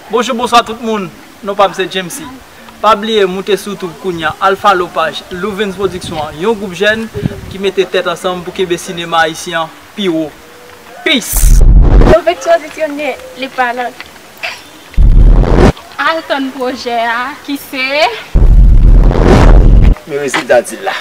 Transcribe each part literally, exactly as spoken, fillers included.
Bonjou, bonswa tout moun. Non pa m se James C. Pa bliye moute sou YouTube kounya, al follow paj Louvens Production an, yon gwoup jèn ki mete tèt ansanm pou kenbe sinema ayisyen an pi wo. Peace! Perfection dictionnaire, les parents. Al tann pwojè a ki se. Men rezilta di l la.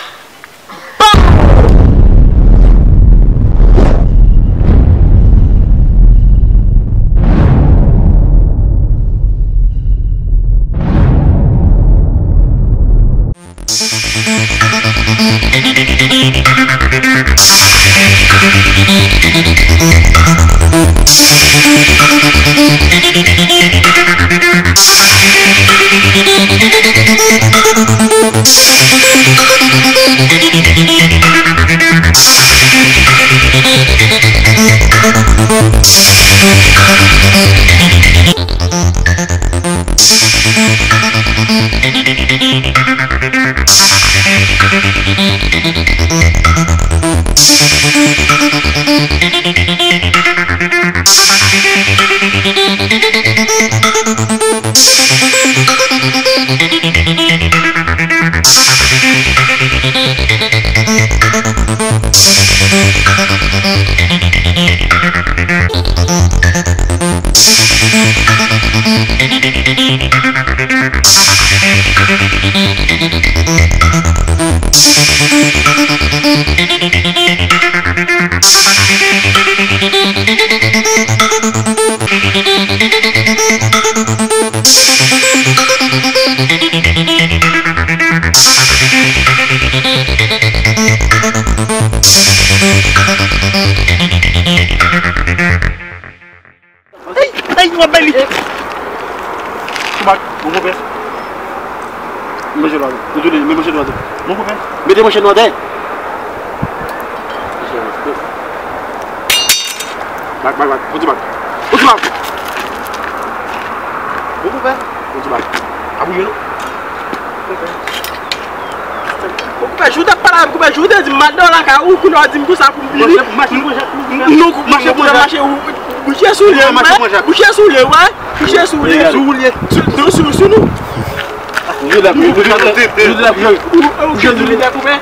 Ay, ay, w ap bay li. Choumak, bon konpè. Manje lwa. Retounen, men manje lwa. Bon konpè. Mete manje lwa dèyè. Bak, bak, bak. Konti bak. Konti bak. Bon konpè. Konti bak. Abouye nou. Bon, koupè, jou w t ap pale avè m, koupè, jou w te di m m al nan lakay ou, kounye a w di m konsa pou m vini. Non, mache pou mache, mache pou mache, ou, bouche sou lye, wè, bouche sou lye, wè, bouche sou lye. Sou lye. Sou, sou, sou nou. Ou, ou, ou, ou, koupè.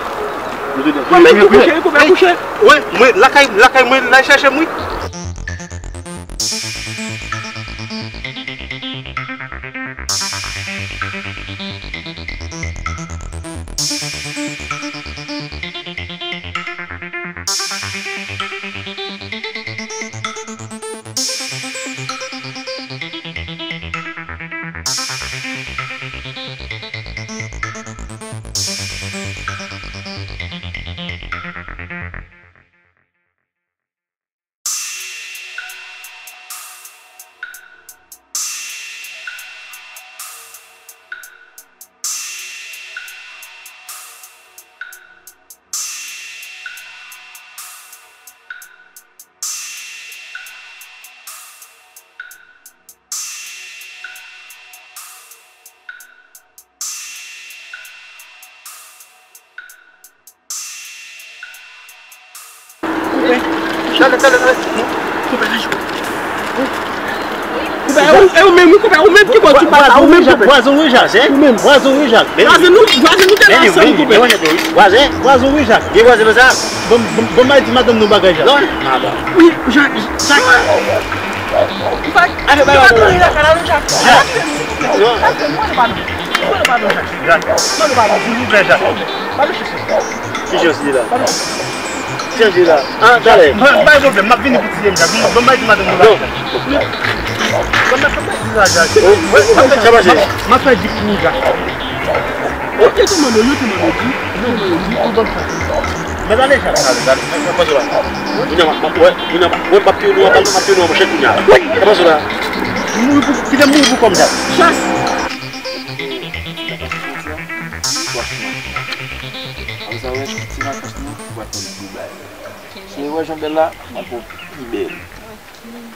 Wè, men, koupè, koupè, kouche. Wè, mwen, lakay, lakay mwen, la chèche m, wi. Talè, talè, talè. Koupè, e ou, e ou menm, wi, koupè, ou menm ki bò ti papa, ou menm ki koupè. Vwazen Wi Jak, hein? Ou menm. Vwazen Wi Jak. Vwazen nou, vwazen nou te la ansanm, koupè. Vwazen, vwazen Wi Jak. Gen vwazen nan sa? Bon, bon, bon, m a di madanm nou bagay, Jak. Non, madanm. Wi, Jak, Jak. Koupè, ale, bay, bay, bay. Jak. Jak. Mande padon. Mande padon, Jak. Jak. Mande padon, silvouplè, Jak. Pa touche sa. Ki jan li la? Chanje la. Ah, talè. Ban, ban pwoblèm, m ap vini pou tiye m, Jak. Ban m bay ti madanm nou la. Non. Ban m fè ti la, Jak. Oh, sa mache. M ap fè di pou ou, Jak. Yo te mande, yo te mande di. Yo te mande di pou ban m fè. Mwen ale, Jak. Ale, ale. Mwen pase la. Kounya, mwen, mwen, mwen, mwen, m ap tiye nou, m ap tiye nou, monchè, kounya. Mwen pase la. Mouri pou, kite m mouri pou kò m, Jak. Chas. Apre sa, wè, ti vakans nou, w ap fè Dubai. Si w wè jan bèl la, m ap fè w pi bèl.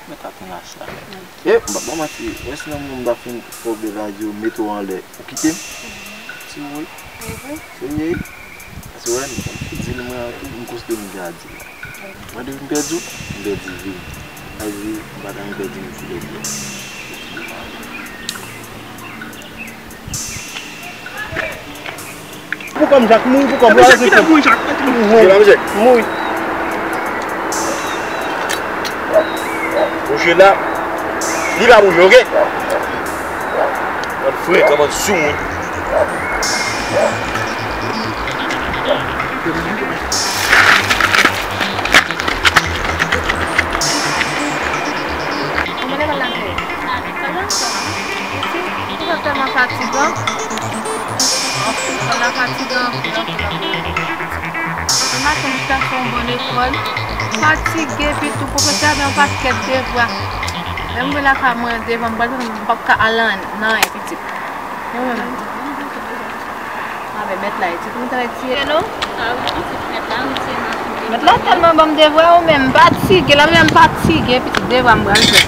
Mèt atann a sa. E, m p ap ba w manti, wè si nan moman m ta fin fè w bèl la, di w mete w anlè, ou kite m? Si w vre? Serye? Paske wè, m di l mwen an tou, m konsidere m deja di l. Mwen depi m pèdi w, m pèdi vi m. Sa vle di, m pa ta renmen pèdi m pou lòt bò. Ou fini mal. Pou kòm Jak, mouri pou kòm. Mouri Jak, mouri Jak. Mouri. Mouri. Bouje la. Li pa bouje, oke? Bann frekan, bann soumoun. Kòman demen lakay? Sa jan sa? Isi, ou fè tèlman fatigan. Anfin, la fatigan anpil, anpil, anpil. Mwen maten, m ta fè yon bon lekòl. Fatige, epi tou, pwofesè a bay yon pakèt devwa. Lè m vin lakay mwen, devwa, m pral fè, m p ap ka al nan, nan anyen, pitit. Mwen menm. Avè mèt la, e ti pou nou ta retire nou. Mèt la tèlman ban m devwa, ou menm m fatige, la menm m fatige, pitit devwa m pral fè.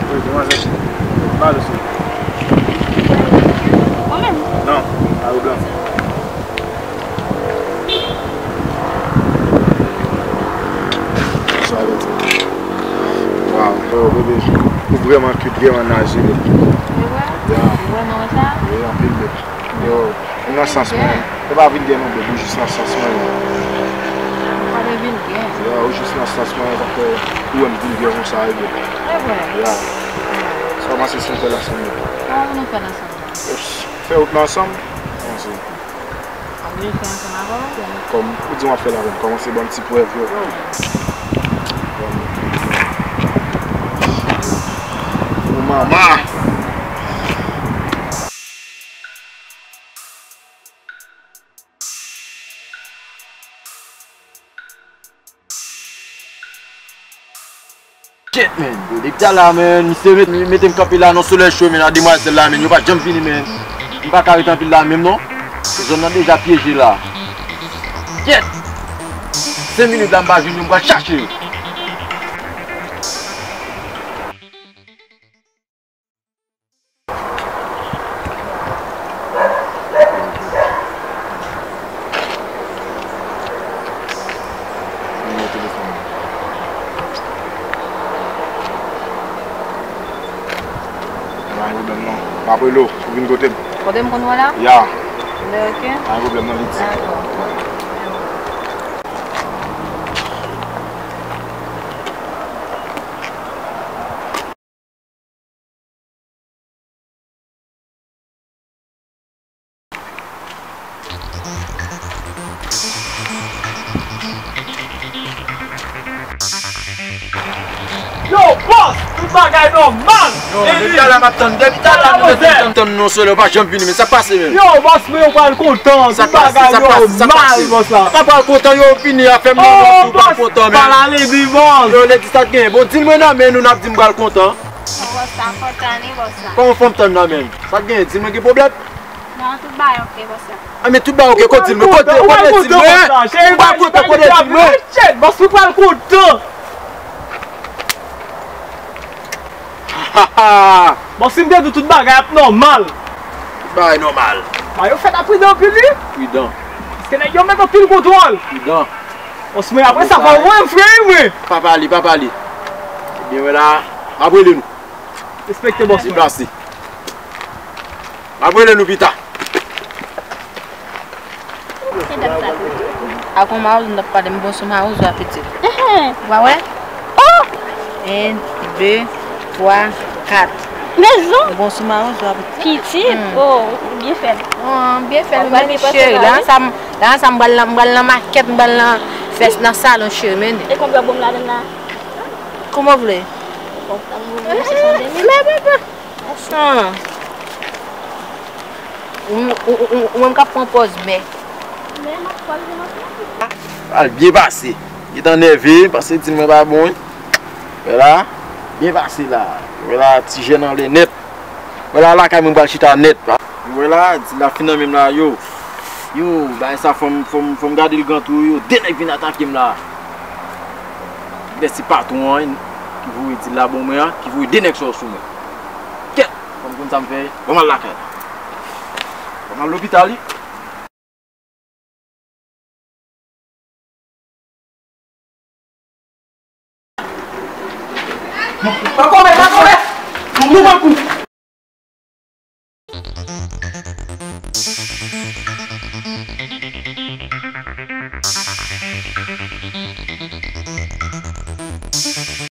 Wi, demwazèl. Pale sou. Ou menm? Non, a yo blan. Sa yo di. Waw, yo, bebe, ou vrèman cute, vrèman nice, bebe. Se vre? Ya. Ou vrèman wè sa? Wi, anpil, bebe. Yo, ou nan sans mwen. Ou pa vilgè non, bebe, ou jis nan sans mwen. Ou pa de vilgè. Yo, ou jis nan sans mwen, paske ou wè m vilgè konsa, wi, bebe. Se vre? Ya. Sa w panse si n fè l ansanm, bebe? Kòman pou nou fè l ansanm? Fè wout la ansanm? Ansanm. Ap vin fè ansanm avè w? Kòm ou di w ap fè l avè m, kòmanse ban m ti prèv yo. Ou manman! Shit, man. Yo, depi talè a, man, misye met, mete m kanpe la nan solèy cho, man, a demwazèl la, man, yo pa janm vini, man. M pa ka ret anpil la menm, non. Zòn nan deja pyeje la. Shit! Senk minit la, m pa jwenn yo, m pral chache yo. Nimewo telefòn mwen. Pa gen pwoblèm non. M ap rele w pou vin kote m. Kote m konn wè la? Ya. Lè oke. Pa gen pwoblèm non, li di. Dakò. Yo, bòs, tout bagay nòmal. Yo, depi talè m ap tann, depi talè nou ret tann, tann nou sou lè, ou pa janm vini, men sa k pase menm? Yo, bòs, men yo pral kontan, tout bagay nòmal, bòs la. Sa pral kontan, yo fini afè m nan, yo pral kontan, men. Yo, lè di sa k genyen, bon, di l mwen nan men nou, n ap di m pral kontan. Bon, bòs, sa kontan, wi, bòs la. Kòman fò m tann nan men m? Sa k genyen? Di l mwen gen pwoblèm? Non, tout bagay oke, bòs la. A, men tout bagay oke, kote di l mwen? Kote, kote di l mwen? Ou pral kontan, kote di l mwen? Shit, bòs, ou pral kontan. Bòs, si m te di w tout bagay ap nòmal. Tout bagay nòmal. Ba yo fèt ap pridan anpil, wi. Pridan. Paske nèg yo met anpil kontwòl. Pridan. Bòs, mwen apre sa, fò mwen frè, mwen. Pa pale, pa pale. Ebyen, wè la, m ap rele nou. Respekte bòs mwen. Deplase. M ap rele nou pita. Ak yon mawozo, m t ap pale, m bon sou mawozo a, pitit. Enhen. Ou pa wè? Oh! Yon, de, twa, kat. Rezon. M bon sou mawozo a, pitit. Pitit? Hmm. Oh, ou byen fè l. Oh, byen fè l, men cheri. La, sa m, la, sa m pral nan, m pral nan makèt, m pral nan fès, nan salon, cheri, men. E konbyen w ba m ladann la? Kòman w vle? Bon, sa m vle, se san de mil. Ah. Ou, ou, ou, ou menm k ap pran pòz mè. Mè m ap pran l. Al byen pase. Li t anève, paske di l mwen pa bon, wi. Wè la, byen pase la. Wè la, ti jèn anlè nèt. Wè la, lakay mwen pral chita nèt. Wè la, di la fin nan men m la, yo. Yo, bagay sa fò m, fò m, fò m gade l gran tou, yo. De nèg vin atake m la. Mèsi patwon an ki voye di la bon mwen an, ki voye de nèg sou sou mwen. Kèt, fò m konn sa m fè. Ban m al lakay la. Ban m al lopital, wi. Pa kòmè, pa kòmè. Mwen mwen kou.